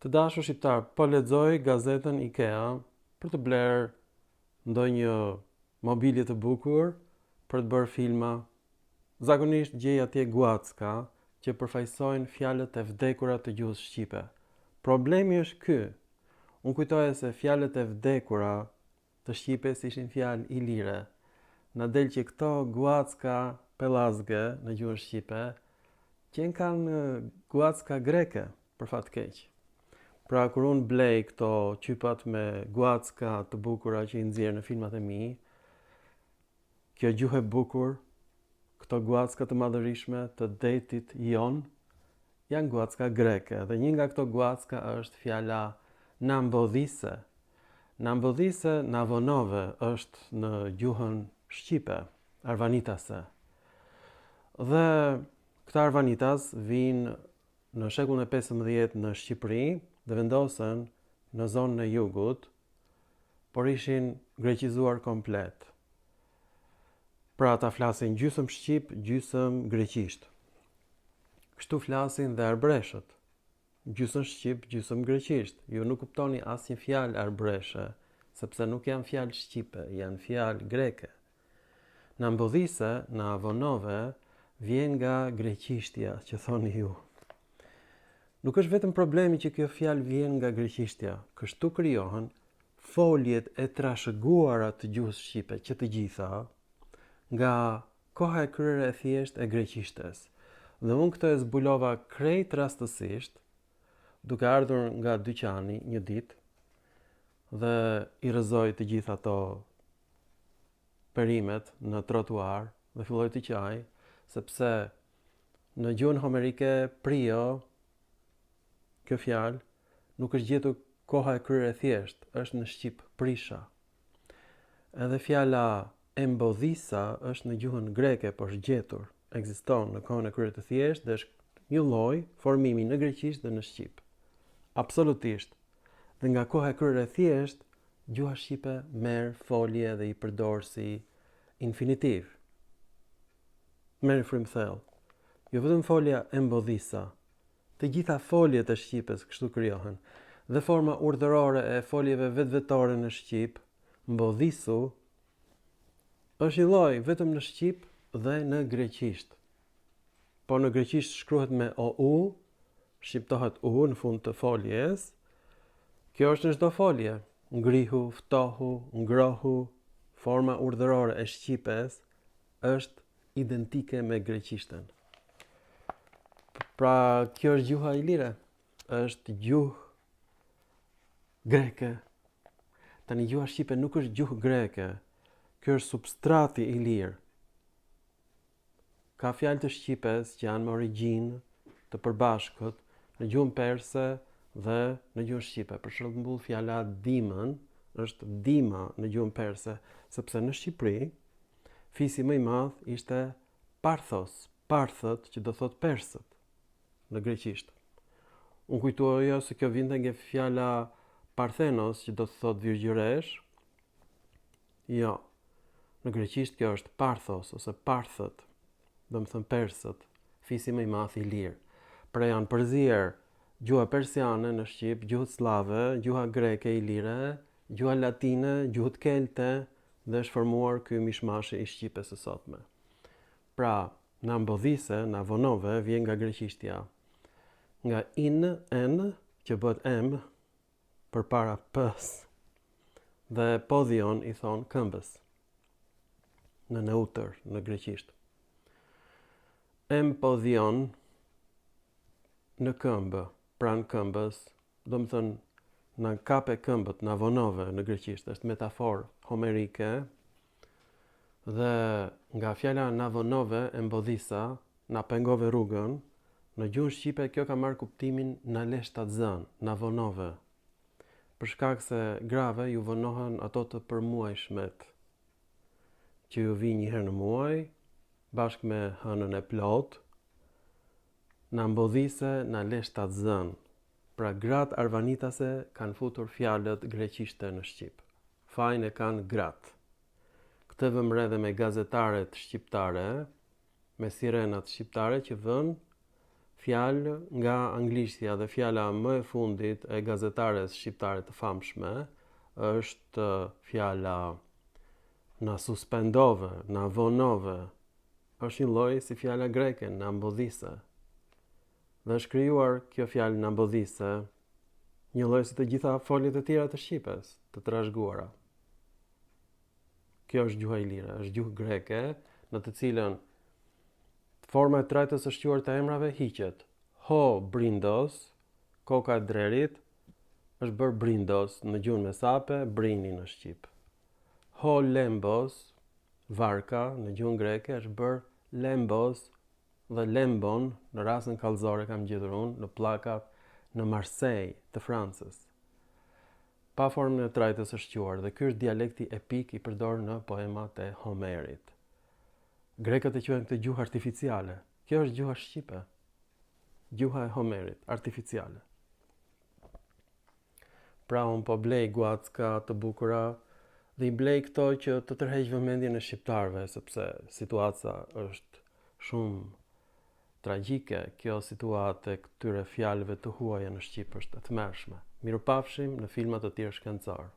Të dashur shqiptarë, po lexoj gazetën IKEA për të blerë ndonjë mobilje të bukur për të bërë filma. Zakonisht gjej atje guacka që përfaqësojnë fjalët e vdekura të gjuhës shqipe. Problemi është ky. Unë kujtoja se fjalët e vdekura të shqipes ishin fjalë ilire. Na del që këto guacka pellazge në gjuhën shqipe qenkan guacka greke, për fat keq. Pra kur unë blej këto qypat me guacka të bukura që i nxjerr në filmat e mi, kjo gjuhë e bukur, këto guacka të madhërishme të detit Jon, janë guacka greke dhe një nga këto guacka është fjala na mbodhise. Na mbodhise, na vonove është në gjuhën shqipe, arvanitase. Dhe këta arvanitas vijnë në shekullin e 15 në Shqipëri dhe vendosen në zonën e jugut, por ishin greqizuar komplet. Pra ata flasin gjysëm shqip, gjysëm greqisht. Kështu flasin dhe arbëreshët. Gjysëm shqip, gjysëm greqisht. Ju nuk kuptoni asnjë fjalë arbëreshe, sepse nuk janë fjalë shqipe, janë fjalë greke. Na mbodhise, na vonove, vjen nga greqishtja që thoni ju. Nuk është vetëm problemi që kjo fjalë vjen nga greqishtja, kështu krijohen foljet e trashëguara të gjuhës shqipe që të gjitha nga Koha e kryer e thjeshtë e greqishtes. Dhe unë këtë e zbulova krejt rastësisht, duke ardhur nga dyqani një ditë dhe i rrëzoj të gjitha ato perimet në trotuar dhe filloj të qaj, sepse në gjuhën homerike prio kjo fjalë nuk është gjetur koha e kryer e thjeshtë, është në shqip prisha. Edhe fjala embodhisa është në gjuhën greke, po është gjetur, ekziston në kohën e kryer të thjeshtë dhe është një lloj formimi në greqisht dhe në shqip. Absolutisht. Dhe nga koha e kryer e thjeshtë, gjuha shqipe merr folje dhe i përdor si infinitiv. Merr frymë thellë. Jo vetëm folja embodhisa, Të gjitha foljet e shqipes kështu krijohen. Dhe forma urdhërore e foljeve vetvetore në shqip, mbodhisu, është një lloj vetëm në shqip dhe në greqisht. Po në greqisht shkruhet me o u, shqiptohet u në fund të foljes. Kjo është në çdo folje. Ngrihu, ftohu, ngrohu, forma urdhërore e shqipes është identike me greqishten. Pra, kjo është gjuha ilire, është gjuhë greke. Tani gjuha shqipe nuk është gjuhë greke, kjo është substrati ilir. Ka fjalë të shqipes që janë me origjinë të përbashkët në gjuhën perse dhe në gjuhën shqipe. Për shembull, fjala dimën është dima në gjuhën perse, sepse në Shqipëri Fisi më i madh ishte Parthos, Parthët që do thotë persët në greqisht. Unë kujtoja se kjo vinte nga fjala Parthenos që do të thotë virgjëreshë. Jo. Në greqisht kjo është Parthos ose Parthët, domethënë persët, fisi më i madh ilir. Pra janë përzier gjuha persiane në shqip, gjuhët sllave, gjuha greke ilire, gjuha latine, gjuhët kelte, dhe është formuar ky mishmashi i shqipes së sotme. Pra, na mbodhise, na vonove, vjen nga greqishtja. Nga in, n, që bëhet m, përpara p-s, dhe podion i thonë këmbës, në neutër, në greqisht. Empodion, në këmbë, pranë këmbës, Domethënë, na kape këmbët, na vonove në greqisht, është metaforë homerike, dhe nga fjala na vonove embodhisa, na pengove rrugën, në gjuhën shqipe kjo ka marrë kuptimin na le shtatzënë, na vonove. Për shkak se grave ju vonohen ato të përmuajshmet, që ju vijnë një herë në muaj, bashkë me hënën e plotë, Na mbodhise, na le shtatzënë. Pra gratë arvanitase kanë futur fjalët greqishte në shqip. Fajin e kanë gratë. Këtë vëmë re dhe me gazetaret shqiptare, me sirenat shqiptare që vënë. Fjalë nga anglishtja dhe fjala më e fundit e gazetares shqiptare të famshme është fjala na suspendove, na vonove. Është një lloj si fjala greke na mbodhise. Dhe është krijuar kjo fjalë na mbodhise një lloj si të gjitha foljet e tjera të shqipes, të trashëguara. Kjo është gjuha ilire, është gjuhë greke në të cilën forma e trajtës së shquar të emrave hiqet. Ho brindos, koka e drerit, është bërë brindos në gjuhën mesape, brini në shqip. Ho lembos, varka në gjuhën greke është bërë lembos dhe lembon në rasën kallëzore kam gjetur unë në pllakat në Marsejë të Francës. Pa formën e trajtës së shquar dhe ky është dialekti epik i përdorur në poemat e Homerit. Grekët e quajnë këtë gjuhë artificiale. Kjo është gjuha shqipe. Gjuha e Homerit, artificiale. Pra unë po blej guacka të bukura dhe i blej këto që të tërheq vëmendjen e shqiptarëve sepse situata është shumë tragjike, kjo situatë e këtyre fjalëve të huaja në shqip është e tmerrshme. Mirupafshim në filma të tjerë shkencorë.